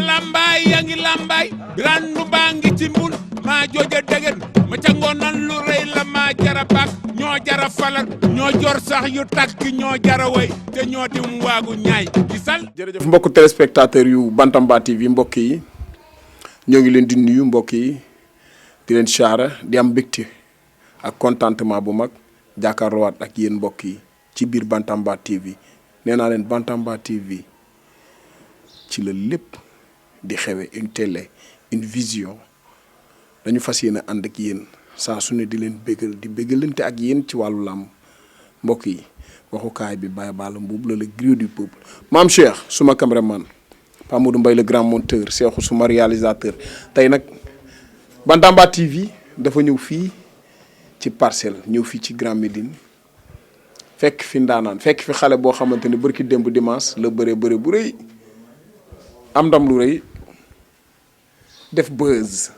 lambaay yaa ngi lambaay randu baa ngi ci mbul maa jooja degen ma ca ngoonan lu rëy la maa jara bak ñoo jara falal ñoo jor sax yu takk ñoo jara way te ñoo dim waagu ñaay gisal. jërëjëf mbokku téléspectateur yu Bantamba TV mbokk yi ñoo ngi leen di nuyu mbokk yi di leen siyaara di am mbégte ak contentement bu mag jàkkaarloowaat ak yéen mbokk yi ci biir Bantamba TV nee naa leen Bantamba TV ci la lépp di xewe une télé une vision dañu fas yéene ànd ak yéen saa su ne di leen bégal di bégalante ak yéen ci wàllu làmb mbokk yi waxukaay bi Baye Balla Mbuub la le griot du peuple maam Cheikh suma cameraman Pa Modou Mbaye le grand monteur Cheikhou suma réalisateur tey nag Bantamba TV dafa ñëw fii ci Parcelles ñëw fii ci Grand Médine fekk fi ndaanaan fekk fi xale boo xamante ne bërki démb dimanche la bëre bu rëy am ndam lu rëy def buzz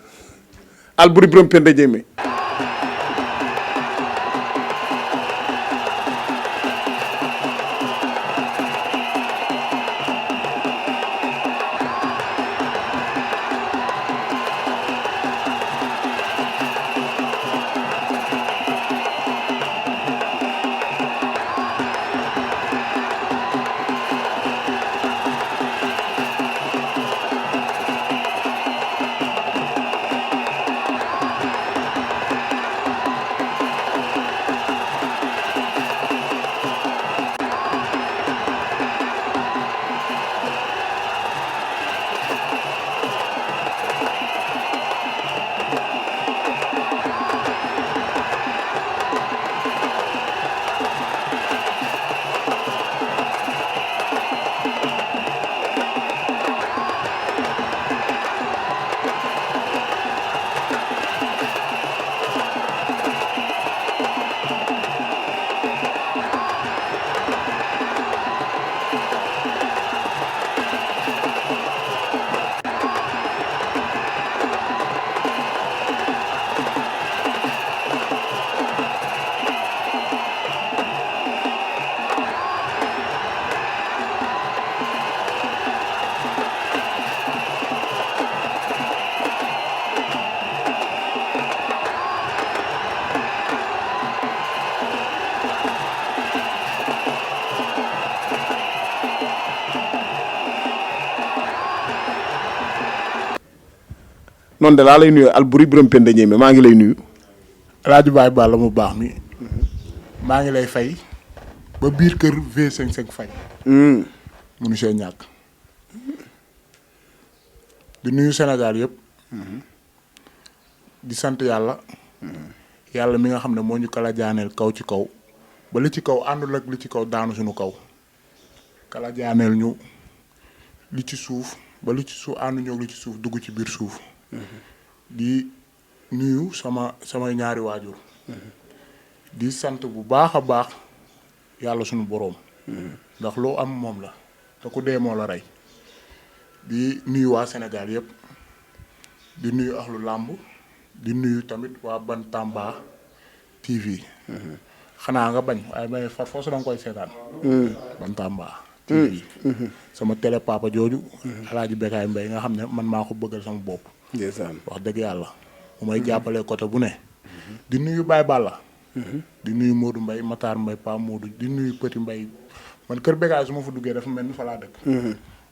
Alboury Birame Penda Ndiémé noonu de laa lay nuyu Alboury Birame Penda Ndiémé maa ngi lay nuyu. Alaaji Baye Balla mu baax mi maa ngi lay fay ba biir kër V55 fay. munu see ñàkk di nuyu Sénégal yëpp. di sant yàlla. yàlla mi nga xam ne moo ñu kala jaaneel kaw ci kaw ba li ci kaw àndul ak li ci kaw daanu suñu kaw kala jaaneel ñu li ci suuf ba li ci suuf àndu ñoo li ci suuf dugg ci biir suuf. di nuyu samay ñaari waajur. di sant bu baax a baax yàlla suñu boroom. ndax loo am moom la te ku dee moo la rey. di nuyu waa Sénégal yëpp di nuyu axlu làmb di nuyu tamit waa Bantamba TV. xanaa nga bañ waaye may far foofu da nga koy seetaan. Bantamba TV. sama télé papa jooju. Alaaji Bekaay Mbaye nga xam ne man maa ko bëggal sama bopp. wax dëgg yàlla mu may jàppale côté bu ne. di nuyu Baye Balla. di nuyu Modou Mbaye Matar Mbaye Pa Modou di nuyu Petit Mbaye man kër Bekaay su ma fa duggee dafa mel ni fa laa dëkk.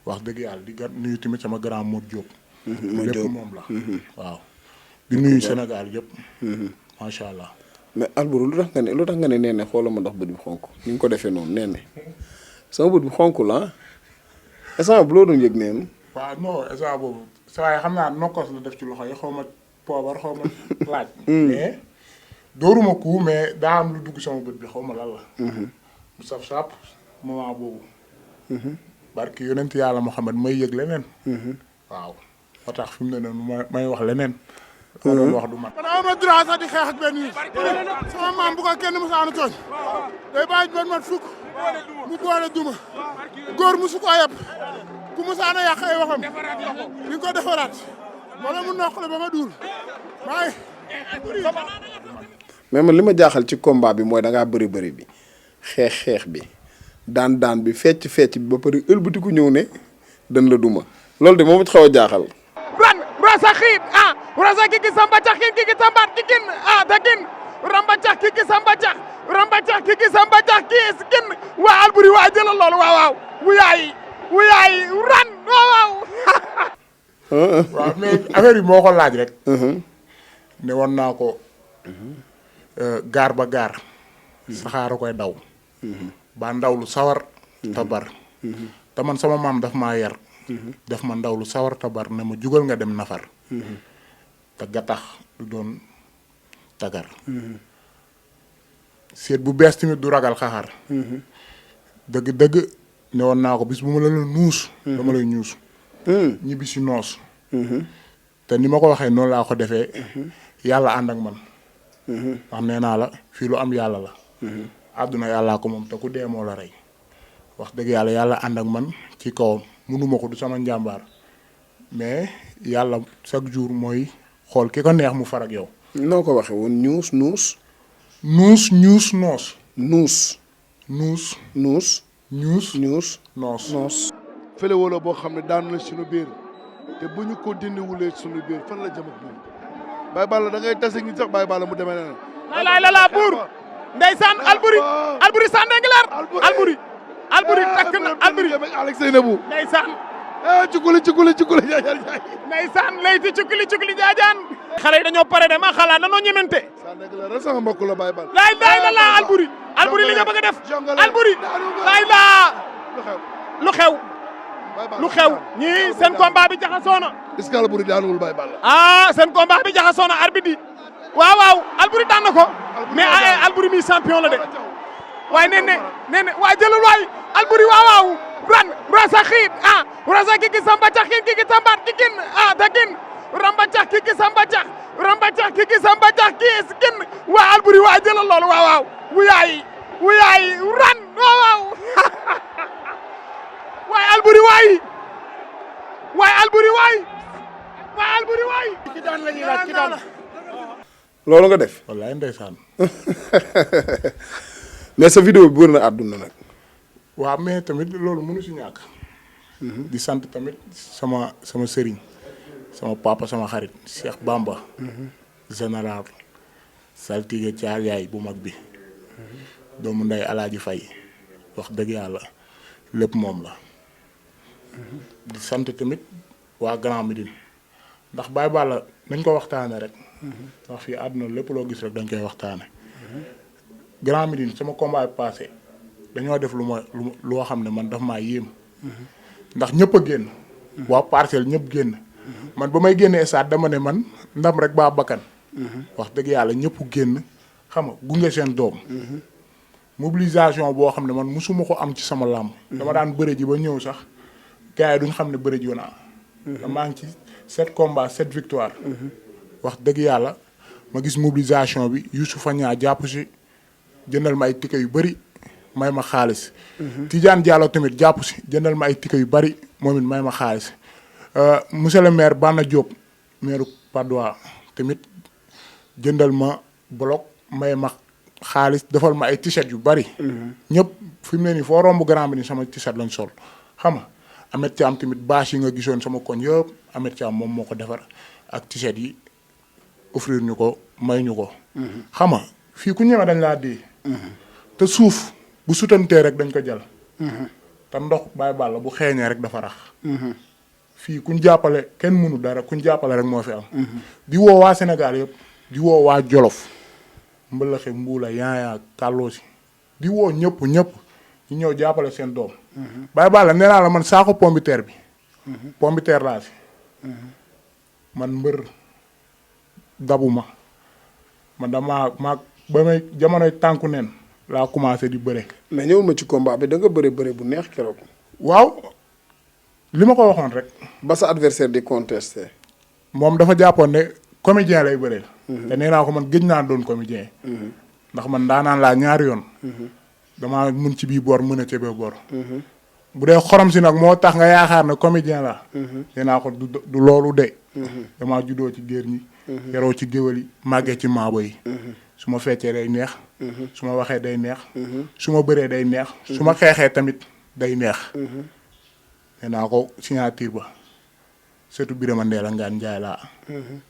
wax dëgg yàlla di nuyu tamit sama grand Modou Diop. lépp moom la. waaw di nuyu Sénégal yëpp. macha allah. mais Alboury lu tax nga ne nee na xoolal ma ndax bët bi xonk ni nga ko defee noonu nee na sama bët bi xonk la instant bu loo doon yëg neen. waaw non instant boobu saa yi xam naa nokkos la def ci loxo yi xaw ma poobar xaw ma laaj. mais dóoruma ku mais daa am lu dugg sama bët bi xaw ma lan la. mu saf sap moment boobu. barki yonent yàlla Muhammad may yëg leneen. waaw moo tax fi mu ne noonu may wax leneen. ma doon wax du man. man aw ma droit sax di xeex ak benn nit. sama maam bu ko kenn musaana tooñ. day bàyyi benn man fukk mu boole duma. góor musu ko yab ku musaana yàq ay waxam ni ko defaraat wala mu noqale ba ma duul maa ngi. mais man li ma jaaxal ci combat bi mooy da ngaa bëri bi xeex bi daan bi fecc bi ba pare ëlbatiku ñëw ne dañ la duma loolu de moom it xaw a jaaxal. ran rasa xiit rasa kiki samba cax kiki sambat kikin takin ramba cax kiki samba cax kiki samba cax kiis kin waa Alboury waa jëlal loolu waaw wuyaay ran waaw waaw mais affaire yi moo ko laaj rek ne woon naa ko gaar ba gaar saxaara koy daw ba ndaw lu sawar tabar te man sama maam daf maa yar def ma ndaw lu sawar tabar ne ma jugal nga dem nafar te gattax du doon tagar seet bu bees tamit du ragal xaxar dëgg ne woon naa ko bis bu ma la nuus dama lay ñuus ñibbi si noos te ni ma ko waxee noonu laa ko defee yàlla ànd ak man wax nee naa la fii lu am yàlla la àdduna yàllaa ko moom te ku dee moo la rey wax dëgg yàlla ànd ak man ci kawam mënuma ko du sama njàmbaar mais yàlla chaque jour mooy xool ki ko neex mu far ak yow. noo ko waxee woon ñuus nuus. nuus ñuus noos. nuus. nuus. nuus. ñuus. ñuus. noos. noos. fële wala boo xam ne daan na suñu biir te bu ñu continué wulee suñu biir fan la jëm ak ñun Baye Balla da ngay tase ngi sax Baye Balla mu demee neneen. la buur ndeysaan Alboury Sandengler Alboury takk na Alboury Alex Seynabou ndeysaan cukuli jaajaan jaay ndeysaan layti cukuli jaajaan xale yi dañoo pare de ma xalaat dañoo ñemente Sandengler rek sama mbokk la Baye Balla la Alboury li nga bëgg a def Alboury lu xew ñii seen combat bi jaxasoo na est-ce que Alboury daanuwul Baye Balla seen combat bi jaxasoo na arbitre yi waaw Alboury daan na ko mais Alboury mi champion la de waaye nee waa jëlal waay Alboury waaw ran rasa xiit rasa kiki samba cax kiki sambat kikin takin ramba cax kiki samba cax kiki samba cax kiis kin waa Alboury waa jëlal loolu waaw wuyaay ran waaw waay Alboury waay ki daan la ñuy laaj ki daan loolu nga def. wallaay ndeysaan. mais sa vidéo bi wër na àdduna nag. waaw mais tamit loolu mënu si ñàkk. di sant tamit sama sëriñ sama papa sama xarit Cheikh Bamba. général saltige caar yaay bu mag bi. doomu ndey Alaaji Fay wax dëgg yàlla lépp moom la. di sant tamit waa Grand Médine ndax Baye Balla nañ ko waxtaane rek. ndax fii àdduna lépp loo gis rek dañ koy waxtaane Grand Médine sama combat bi passé dañoo def loo xam ne man daf maa yéem ndax ñëpp a génn waa Parcelles ñëpp génn man ba may génne stade dama ne man ndam rek baa bakkan wax dëgg yàlla ñëpp génn xam nga gunge seen doom mobilisation boo xam ne man musuma ko am ci sama làmb dama daan bëre ji ba ñëw sax gars yi duñ xam ne bëre ji naa maa ngi ci 7 combats 7 victoires wax dëgg yàlla ma gis mobilisation bi Youssoufa Niang jàpp si jëndal ma ay ticket yu bëri may ma xaalis. Tidiane Diallo tamit jàpp si jëndal ma ay ticket yu bëri moom it may ma xaalis monsieur le maire Bana Diop maire Patte d'Oie tamit jëndal ma bloc may ma xaalis defal ma ay t-shirt yu bëri. ñëpp fi mu ne nii foo romb Grand Médine sama t-shirt lañ sol xam nga Amet Thiam tamit bâche yi nga gisoon sama koñ yëpp Amet Thiam moom moo ko defar ak t-shirt yi. offrir ñu ko may ñu ko. xam nga fii ku ñëwee dañ laa dee. te suuf bu sutantee rek dañ ko jël. te ndox Baye Balla bu xeeñee rek dafa rax. fii kuñ jàppale kenn mënu dara kuñ jàppale rek moo fi am. di woo waa Sénégal yëpp di woo waa Jolof Mbëlëxe Mbuula Yaaya Kàlloosi di woo ñëpp ñu ñëw jàppale seen doom. Baye Balla nee naa la man saako pombiteer bi. pombiteer laa fi. man mbër. dabuma man damaa ba may jamonoy tànku neen laa commencé di bëre. mais ñëwul ma ci combat bi da nga bëre bu neex keroog. waaw li ma ko waxoon rek. ba sa adversaire di contesté. moom dafa jàppoon ne comédien lay bëreel. te nee naa ko man gëj naa doon comédien. ndax man daanaan laa ñaari yoon. damaa mun ci bii boor mën a ca bee boor. bu dee xorom si nag moo tax nga yaakaar ne comédien la. nee naa ko du loolu de. damaa juddoo ci géer ñi. yaroo ci géwél yi màggee ci maabo yi. su ma feccee day neex. su ma waxee day neex. su ma bëree day neex. su ma xeexee tamit day neex. nee naa ko signature ba setu Birama Ndeela Ngaan Njaay laa.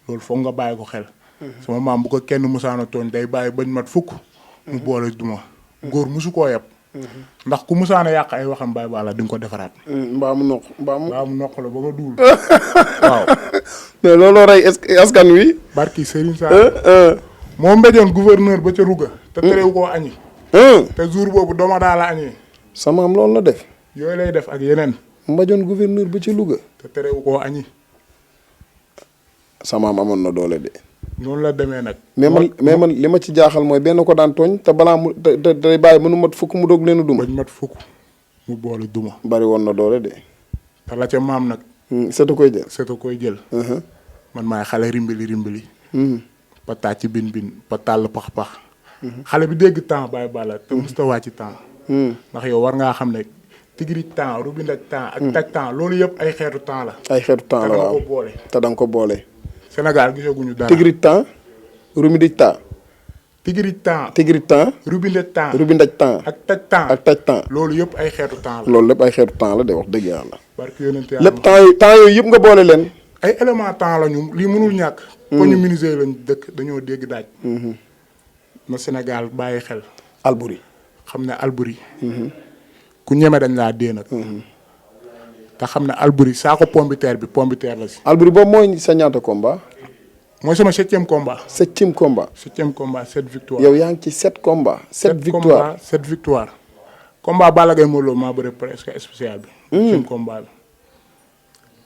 loolu foog nga bàyyi ko xel. sama maam bu ko kenn musaana tooñ day bàyyi bañ mat fukk. mu boole duma góor musu koo yeb. ndax ku musaana yàq ay waxam Baye Balla di nga ko defaraat. mbaa mu noq la ba nga duul. waaw. mais looloo rey askan wi. barki Serigne Sall. moo mbéjoon gouverneur ba ca Louga. te terewu koo añi. te jour boobu dooma daa la añee. sama am loolu la def. yooyu lay def ak yeneen. mbajoon gouverneur ba ca Louga. te terewu koo añi. sama am amoon na doole de. noonu la demee nag. mais man li ma ci jaaxal mooy benn ko daan tooñ te balaa mu te day bàyyi mënu mat fukk mu doog leen a duma. bañ mat fukk mu boole duma. bari woon na doole de. te la ca maam nag. setu koy jël. setu koy jël. man maay xale rimbili. pa tàcc bin pa tàll pax. xale bi dégg temps Baye Balla te musta wàcc temps. ndax yow war ngaa xam ne tigri temps rubindak temps ak taj temps loolu yëpp ay xeetu temps la. ay xeetu temps la waaw te da nga ko boole. Sénégal gisaguñu dara. tigri temps rubindak temps. tigri temps. rubindak temps. rubindak temps. ak taj temps. ak taj temps. loolu yëpp ay xeetu temps la. loolu lépp ay xeetu temps la de wax dëgg yàlla. barke yonent yàlla lépp temps yooyu yëpp nga boole leen. ay élément temps la ñu lii mënul ñàkk. ko ñu ministère lañ dëkk dañoo dégg daaj. na Sénégal bàyyi xel. Alboury. xam ne Alboury. ku ñeme dañ laa dee nag. te xam ne Alboury saako pombiteer la si. Alboury boobu mooy sa ñaata combat. mooy sama 7e combat. 7e combat. 7e combat 7 victoire. yow yaa ngi ci 7 combat. 7 victoire 7 victoire. combat Balla Gaye Modou Lo maa bëre presque spécial bi. 7e combat bi.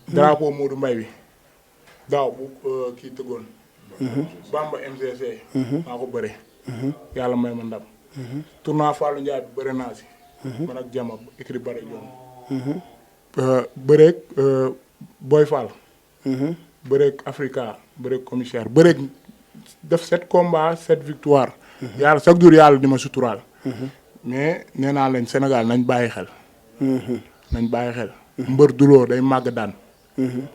drapeau Modou Mbaye bi. daaw bu kii tëggoon. Bamba MCC. maa ko bëre. yàlla may ma ndam. tournoi Fallou Ndiaye bi bëre naa si. man ak Jama écrit bare yoon. bëreeg Boy Fall. bëreeg Africa bëreeg commissaire bëreeg def 7 combats 7 victoire. yàlla chaque jour yàlla di ma suturaal. mais nee naa leen Sénégal nañ bàyyi xel. nañ bàyyi xel. mbër duloo day màgg daan.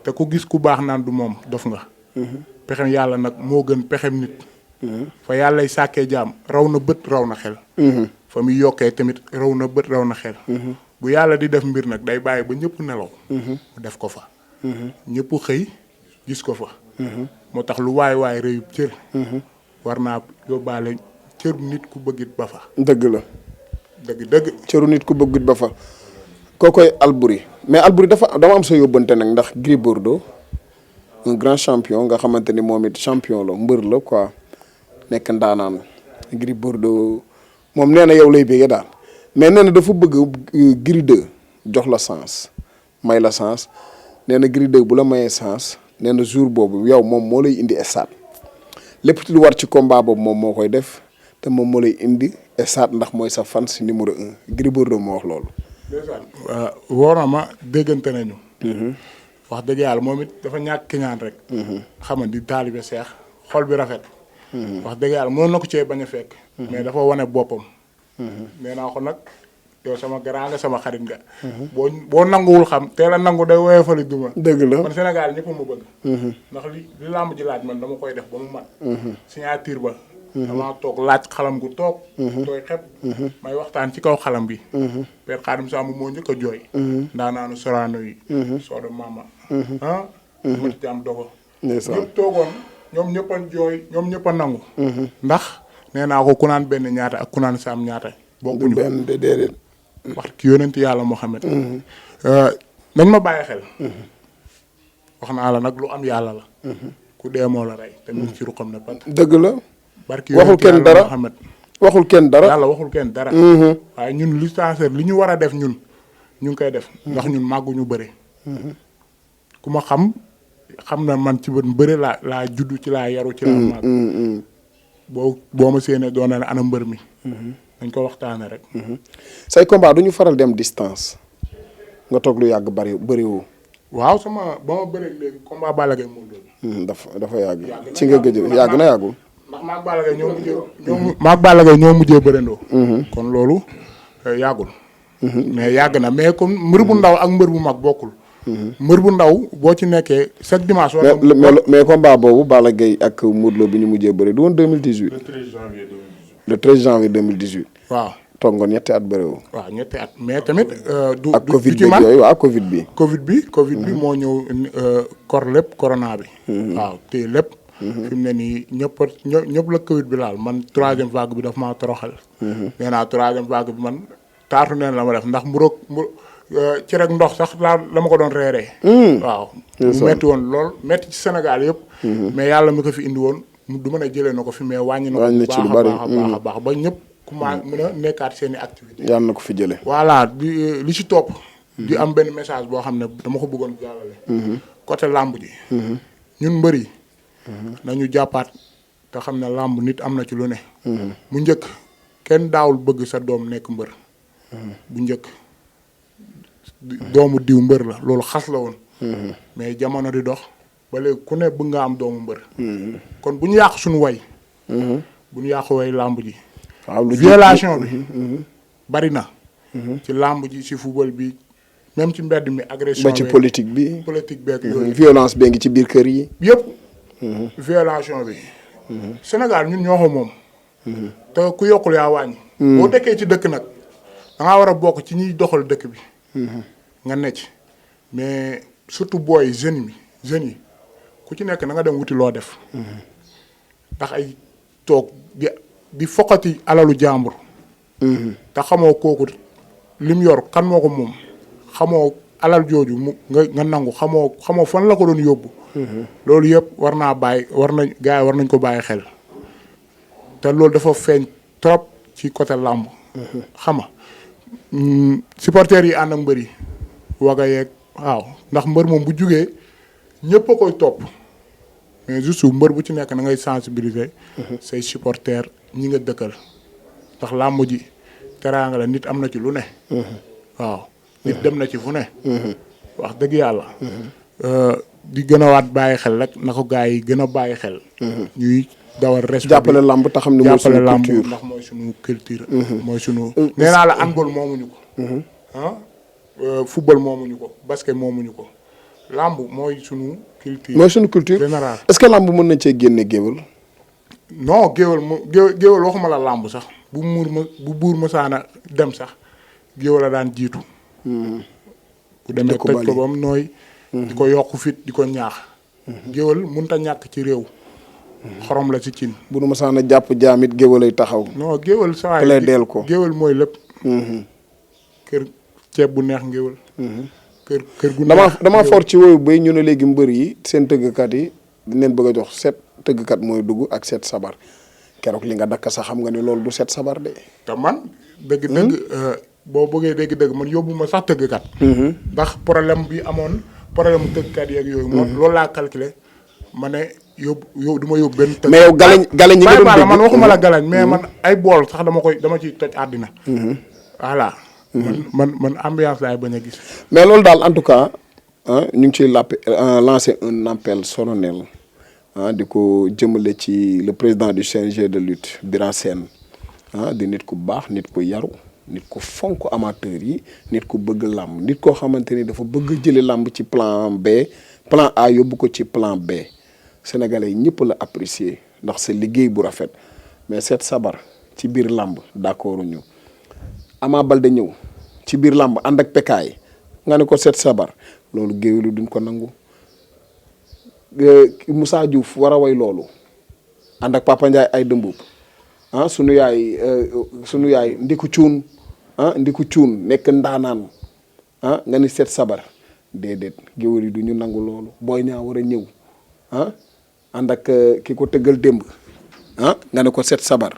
te ku gis ku baax naan du moom dof nga. pexem yàlla nag moo gën pexem nit. fa yàllay sàkkee jaam raw na bët raw na xel. fa muy yokkee tamit raw na bët raw na xel. bu yàlla di def mbir nag day bàyyi ba ñëpp nelaw. mu def ko fa. ñëpp xëy gis ko fa. moo tax lu waay rëyub cër. war naa yóbbaale cëru nit ku bëggit ba fa. dëgg la. dëgg. cëru nit ku bëggit ba fa. kookoy Alboury mais Alboury dama am sa yóbbante nag ndax Gris Bordeaux un grand champion nga xamante ni moom it champion la mbër la quoi nekk ndaanaan Gris Bordeaux moom nee na yow lay béggee daal mais nee na dafa bëgg Gris 2 jox la sens may la sens nee na Gris 2 bu la mayee sens nee na jour boobu yow moom moo lay indi stade lépp lu war ci combat boobu moom moo koy def te moom moo lay indi stade ndax mooy sa fan si numéro 1 Gris Bordeaux moo wax loolu. wóor na ma déggante nañu. wax dëgg yàlla moom it dafa ñàkk kiñaan rek. xam nga di taalibe seex xol bi rafet. wax dëgg yàlla mënoon na ko cee bañ a fekk. mais dafa wane boppam. nee naa ko nag yow sama grand nga sama xarit nga. boo nanguwul xam teel a nangu day woyofali duma. dëgg la man Sénégal ñëpp ma bëgg. ndax li làmb ji laaj man dama koy def ba mu mat. signature ba. damaa toog laaj xalam gu toog. tooy xep. may waxtaan ci kaw xalam bi. Père Khadim Samb moo njëkk a jooy. ndaanaanu Sorano yi. Soda Mama. Mati Thiam Dogo. ñëpp toogoon ñoom ñëpp a jooy ñoom ñëpp a nangu. ndax nee naa ko ku naan benn ñaata ak ku naan saam ñaata. bokkuñu benn déedéet. wax ki yonent yàlla Muhammad. nañ ma bàyyi xel. wax naa la nag lu am yàlla la. ku dee moo la rey te mu ngi ci ruqam ne pat. dëgg la. waxul kenn dara waxul kenn dara yàlla waxul kenn dara. waaye ñun licencieur li ñu war a def ñun ñu ngi koy def. ndax ñun màgguñu bëre. ku ma xam na man ci bët bëre laa juddu ci laa yaru ci laa màgg. boo ma séenee doon na ne ana mbër mi. dañ ko waxtaanee rek. say combat du ñu faral dem distance nga toog lu yàgg bëriwoo. waaw ba ma bëree léegi combat Balla Gaye Modou Lo. dafa yàgg. ci nga gëj yàgg na yàggul. ndax maag Balla Gaye ñoo mujjee bërendoo. kon loolu yàggul. mais yàgg na mais comme mbër bu ndaw ak mbër bu mag bokkul. mbër bu ndaw boo ci nekkee chaque dimanche. mais combat boobu Balla Gaye ak Modou Lo bi ñu mujjee bëri du woon 2018. le 13 janvier 2018. le 13 janvier 2018. waaw toog nga ñetti at bëriwul. waaw ñetti at mais tamit. du ak Covid ci man yooyu waaw Covid bi. Covid bi moo ñëw kor lépp corona bi. waaw te lépp. fi mu ne nii ñëpp la Covid bi laal man 3e vague bi daf maa toroxal. nee naa 3e vague bi man taatu neen la ma def ndax ci rek ndox sax la ma ko doon reeree. waaw mu metti woon lool metti ci Sénégal yëpp. mais yàlla mi ko fi indi woon du mën a jëlee na ko fi mais wàññi na ko bu baax a baax ba ñëpp commencé mën a nekkaat seen i activité yàlla na ko fi jëlee. voilà li ci topp. di am benn message boo xam ne dama ko bëggoon jàllale. côté làmb ji. ñun mbër yi. nañu jàppaat te xam ne làmb nit am na ci lu ne. mu njëkk kenn daawul bëgg sa doom nekk mbër. bu njëkk doomu diw mbër la loolu xas la woon. mais jamono di dox ba léegi ku ne bëgg nga am doomu mbër. kon bu ñu yàq suñu way. bu ñu yàq way làmb ji. waaw violation bi. bari na. ci làmb ji ci football bi même ci mbedd mi agression ba ci politique bi. politique beeg yooyu. violence bee ngi ci biir kër yi. yëpp. violation bi. Sénégal ñun ñoo ko moom. te ku yokkul yaa wàññi. boo dëkkee ci dëkk nag da ngaa war a bokk ci ñiy doxal dëkk bi. nga necc mais surtout booy jeunes yi ku ci nekk na nga dem wuti loo def. ndax ay toog di foqati alalu jàmbur. te xamoo kooku lim yor kan moo ko moom xamoo alal jooju nga nangu xamoo fan la ko doon yóbbu. loolu yëpp war nañ ko bàyyi xel. te loolu dafa feeñ trop ci côté làmb. xam nga supporters yi ànd ak mbër yi waga yeeg waaw ndax mbër moom bu jugee ñëpp a koy topp mais juste mbër bu ci nekk na ngay sensibiliser. say supporters ñi nga dëkkal ndax làmb ji teraanga la nit am na ci lu ne. waaw nit dem na ci fu ne. wax dëgg yàlla. di gën a waat bàyyi xel rek na ko gars yi gën a bàyyi xel. ñuy dawal respect jàppale làmb te xam ne mooy suñu culture ndax mooy suñu culture. mooy suñu nee naa la handball moomuñu ko. football moomuñu ko basket moomuñu ko làmb mooy suñu culture. mooy suñu culture général. est-ce que làmb mën nañ cee génne géwël. non géwël waxuma la làmb sax bu buur ma saana dem sax géwël a daan jiitu. bu demee toj ko bam nooy. di ko yokk fit di ko ñaax. géwël mënut a ñàkk ci réew. xorom la ci cin. bu nu ma saana jàpp jaamit géwël ay taxaw. non géwël saa lay deel ko géwël mooy lépp. kër ceeb bu neex ngéwël. kër gu dama for ci woyu bay ñu ne léegi mbër yi seen tëggkat yi dinañ bëgg a jox 7 tëggkat mooy dugg ak 7 sabar keroog li nga dakk sax xam nga ne loolu du 7 sabar de. te man dëgg boo bëggee dëgg ma yóbbu ma sax tëggkat. ndax problème bi amoon problème mu tëggkat yeeg yooyu. moom loolu laa calculé ma ne yóbbu du ma yóbbu benn. tëgg mais yow galañ ñi nga doon dégg man waxuma la galañ mais man ay bool sax dama ciy toj àddina. voilà. man ambiance laay bañ a gis. mais loolu daal en tout cas ñu ngi ciy lancer un appel solennel di ko jëmale ci le président du CNG de lutte Bira Sène di nit ku baax nit ku yaru nit ku fonk amateur yi nit ku bëgg làmb nit koo xamante ni dafa bëgg jële làmb ci plan B plan A yóbbu ko ci plan B sénégalais yi ñëpp la apprécier ndax sa liggéey bu rafet mais seet sabar ci biir làmb d'accord ñu Ama Baldé ñëw ci biir làmb ànd ak pekaay nga ne ko seet sabar loolu géwélu duñ ko nangu Moussa Diouf war a way loolu ànd ak Papa Ndiaye ay dëmbub sunu yaay ndiku cuun ndiku cuun nekk ndaanaan nga ni seet sabar déedéet géwél yi du ñu nangu loolu Boy Niang war a ñëw ànd ak ki ko tëggal démb nga ne ko seet sabar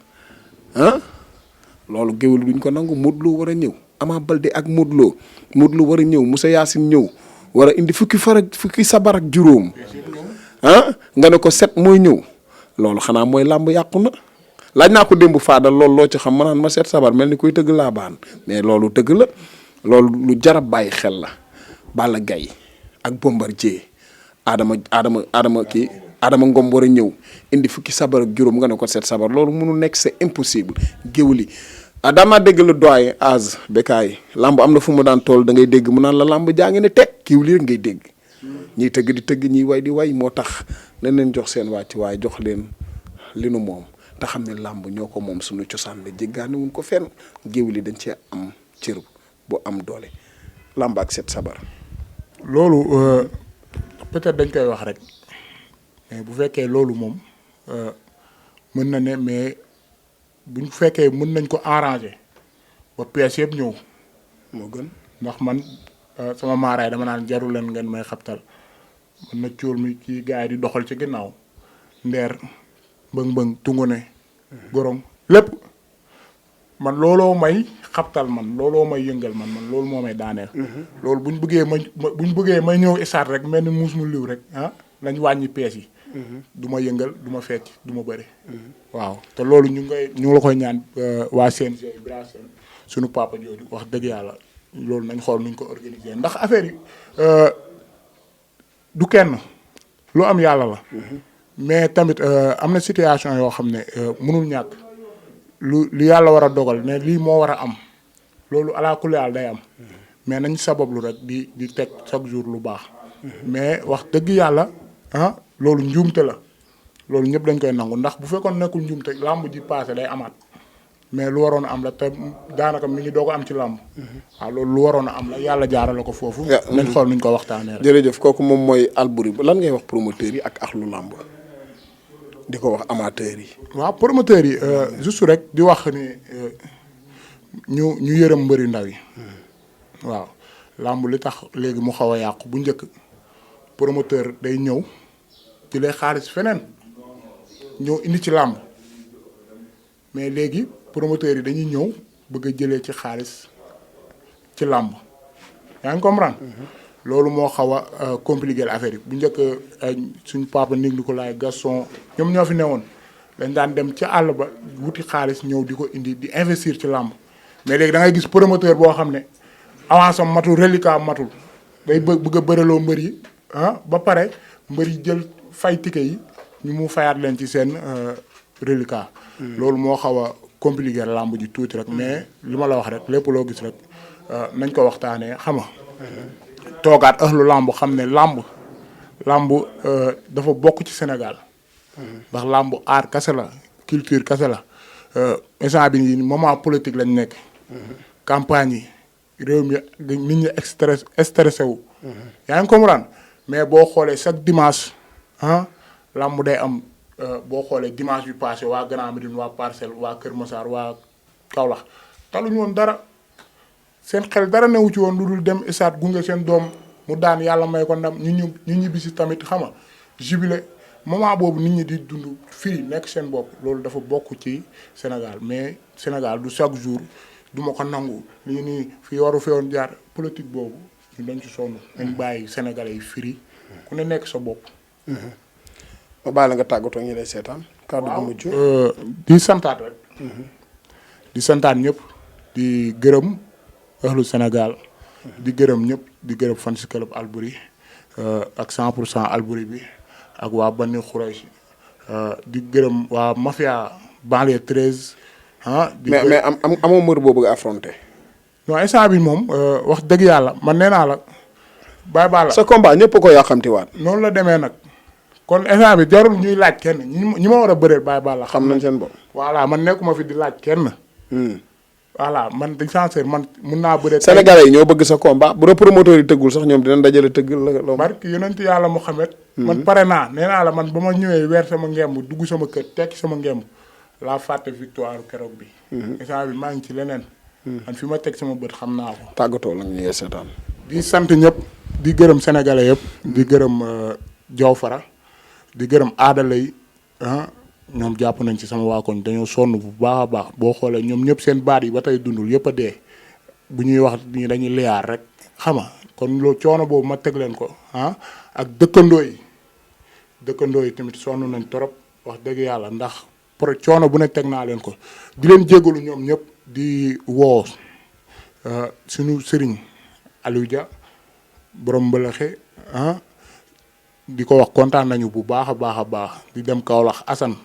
loolu géwél duñ ko nangu Modou Lo war a ñëw Ama Baldé ak Modou Lo war a ñëw Moussa Yacine ñëw war a indi fukki sabar ak juróom nga ne ko set mooy ñëw loolu xanaa mooy làmb yàqu na laaj naa ko démb faadal loolu loo ci xam ma naan ma set sabar mel ni koy tëgg laa baan mais loolu tëgg la loolu lu jarab bàyyi xel la Balla Gaye ak Bombardier Adama Ngom war a ñëw indi fukki sabar ak juróom nga ne ko set sabar loolu mënul nekk c'est impossible géwél yi daamaa dégg le doyen Az Bécaye lamb am na fu mu daan tool da ngay dégg mu naan la lamb jaa ngi ne teg kiiw li rek ngay dégg ñiy tëgg di tëgg ñiy way di way moo tax nañ leen jox seen wàcc waaye jox leen li nu moom te xam ne làmb ñoo ko moom suñu cosaan la jéggaani wuñ ko fenn géwél yi dañ cee am cër bu am doole làmb ak set sabar. loolu peut-être dañ koy wax rek mais bu fekkee loolu moom mën na ne mais buñ fekkee mën nañ ko arranger ba pièces yëpp ñëw moo gën ndax man sama maaraay dama naan jarul leen ngeen may xabtal man na cóol mi kii gars yi di doxal ci ginnaaw ndeer mbëng-mbëng tungune gorong lépp man looloo may xabtal man looloo may yëngal man loolu moo may daaneel loolu buñ bëggee may ñëw isaat rek mel ni muus mu liw rek nañ wàññi pees yi du ma yëngal du ma fecc du ma bëri waaw te loolu ñu ngi la koy ñaan waa CNG Bira Sène suñu papa jooju wax dëgg yàlla loolu nañ xool nuñ ko organiser ndax affaire yi du kenn lu am yàlla la mais tamit am na situation yoo xam ne mënul ñàkk lu yàlla war a dogal ne lii moo war a am loolu ala kulli haal day am mais nañ sabablu rek di teg chaque jour lu baax mais wax dëgg yàlla loolu njuumte la loolu ñëpp dañ koy nangu ndax bu fekkoon nekkul njuumte làmb ji passé day amaat mais lu waroon a am la te daanaka mi ngi doog a am ci làmb waaw loolu lu waroon a am la yàlla jaarale ko foofu nañ xool nuñ ko waxtaanee rek. jërëjëf kooku moom mooy Alboury lan ngay wax promoteurs yi ak axlu làmb di ko wax amateurs yi. waaw promoteurs yi juste rek di wax ni ñu yërëm mbëri ndaw yi waaw làmb li tax léegi mu xaw a yàqu bu njëkk promoteur day ñëw jëlee xaalis feneen ñëw indi ci làmb mais léegi promoteurs yi dañuy ñëw bëgg a jëlee ci xaalis ci làmb yaa ngi comprendre loolu moo xaw a compliquer affaire yi bu njëkk suñu papa Nig Nicolas Gaston ñoom ñoo fi newoon dañ daan dem ci àll ba wuti xaalis ñëw di ko indi di investir ci làmb mais léegi da ngay gis promoteur boo xam ne avance am matul reliquat matul day bëgg a bëreloo mbër yi ba pare mbër yi jël fay ticket yi ñu mu fayaat leen ci seen reliquat loolu moo xaw a compliquer làmb ji tuuti rek mais li ma la wax rek lépp loo gis rek nañ ko waxtaanee xam nga toogaat ëxlu làmb xam ne làmb dafa bokk ci Sénégal ndax làmb art kase la culture kase la instant bi nii moment politique lañ nekk campagne yi réew mi nit ñi stressé wu yaa ngi comprendre mais boo xoolee chaque dimanche làmb day am boo xoolee dimanche bi passé waa Grand Médine waa Parcelles waa Kër Massar waa Kaolack taluñu woon dara seen xel dara newu ci woon lu dul dem isaat gunge seen doom mu daan yàlla may ko ndam ñu ñibbisi tamit xam nga jubilé moment boobu nit ñi di dund fii nekk seen bopp loolu dafa bokk ci Sénégal mais Sénégal du chaque jour du ma ko nangu lii nii fii waru fi woon jaar politique boobu ñu dañ ci sonn nañ bàyyi Sénégalais yi firi ku ne nekk sa bopp. ma bàyyi la nga tàggatoo ñu lay seetaan. kàddu gu mujj di santaat rek. di santaat ñëpp di gërëm ëxlu Sénégal. di gërëm ñëpp di gërëm fan si club Alboury ak 100% Alboury bi ak waa Bani Khouraychi di gërëm waa mafia banlieue 13 mais amoo mbër boo bëgg a affronter. non instant bi moom wax dëgg yàlla man nee naa la bàyyi baa la. sa combat ñëpp ko yàqamtiwaat. noonu la demee nag kon instant bi jarul ñuy laaj kenn ñi ma war a bëreel bàyyi baa la. xam nañ seen bopp. voilà man nekkuma fi di laaj kenn. voilà man di sincère man mun naa bëre. Sénégalais yi ñoo bëgg sa combat bu la promoteur yi tëggul sax ñoom dinañ dajale tëggal la. barki yonent yàlla Muhammad man pare naa nee naa la man ba ma ñëwee weer sama ngemb dugg sama kër tekki sama ngemb laa fàtte victoire keroog bi. instant bi maa ngi ci leneen. man fi ma teg sama bët xam naa ko. tàggatoo la ñu ngi seetaan. di sant ñëpp di gërëm sénégalais yëpp. di gërëm Diaw Fara di gërëm aadala yi ñoom jàpp nañ ci sama waa koñ dañoo sonn bu baax a baax boo xoolee ñoom ñëpp seen baat yi ba tey dundul yëpp a dee bu ñuy wax nii dañuy liyaar rek xam nga kon loolu coono boobu ma teg leen ko ak dëkkandoo yi tamit sonn nañ trop wax dëgg yàlla ndax coono bu ne teg naa leen ko di leen jégalu ñoom ñëpp di woo suñu sëriñ Aliou Dia borom mbalaxe di ko wax kontaan nañu bu baax a baax a baax di dem Kaolack Assane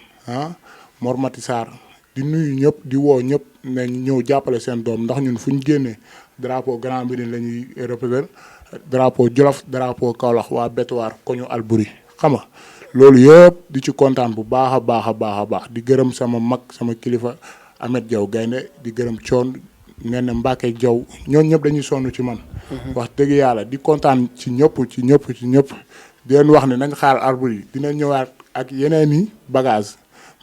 Mor Mati Sarr di nuyu ñëpp di woo ñëpp ne ñëw jàppale seen doom ndax ñun fu ñu génnee drapeau Grand Médine la ñuy représenté drapeau Jolof drapeau Kaolack waa Betuwaar koñu Alboury xam nga loolu yëpp di ci kontaan bu baax a baax a baax a baax di gërëm sama mag sama kilifa Amet Diaw gaynde di gërëm coon nee na Mbacke Diaw ñooñu ñëpp dañuy sonn ci man. wax dëgg yàlla di kontaan ci ñëpp ci ñëpp di leen wax ne na nga xaar Alboury dina ñëwaat ak yeneen i bagage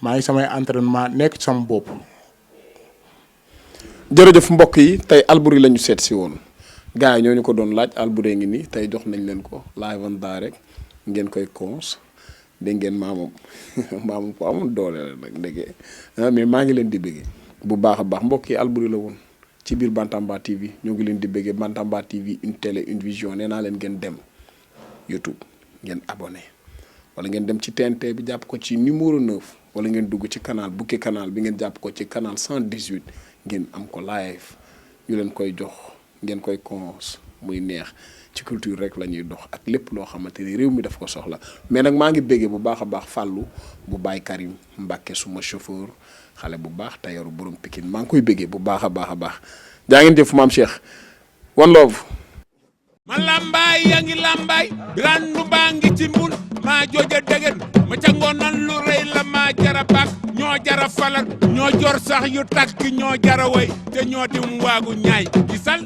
maa ngi samay entraînement nekk ci sama bopp. jërëjëf mbokk yi tey Alboury la ñu seet si woon gars yi ñoo ñu ko doon laaj Alboury ngi nii tey jox nañ leen ko live and direct ngeen koy cons dégg ngeen maamam ko amul doole la nag ndege mais maa ngi leen di bëggee bu baax a baax mbokk yi Alboury la woon ci biir Bantamba TV ñoo ngi leen di bëggee Bantamba TV une télé une vision nee naa leen ngeen dem YouTube ngeen abonné wala ngeen dem ci TNT bi jàpp ko ci numéro 9 wala ngeen dugg ci canal bukki canal bi ngeen jàpp ko ci canal 118 ngeen am ko live ñu leen koy jox ngeen koy cons muy neex ci culture rek la ñuy dox ak lépp loo xamante ni réew mi daf ko soxla mais nag maa ngi béggee bu baax a baax Fallou bu Baye Karim Mbacke suma chauffeur xale bu baax tayaru borom Pikine maa ngi koy béggee bu baax a baax jaa ngeen jëf maam Cheikh one love. ma lambaay yaa ngi lambaay randu baa ngi ci mbul maa jooja degen ma ca ngoonan lu rëy la maa jara bak ñoo jara falal ñoo jor sax yu takk ñoo jara way te ñoo dim waagu ñaay gisal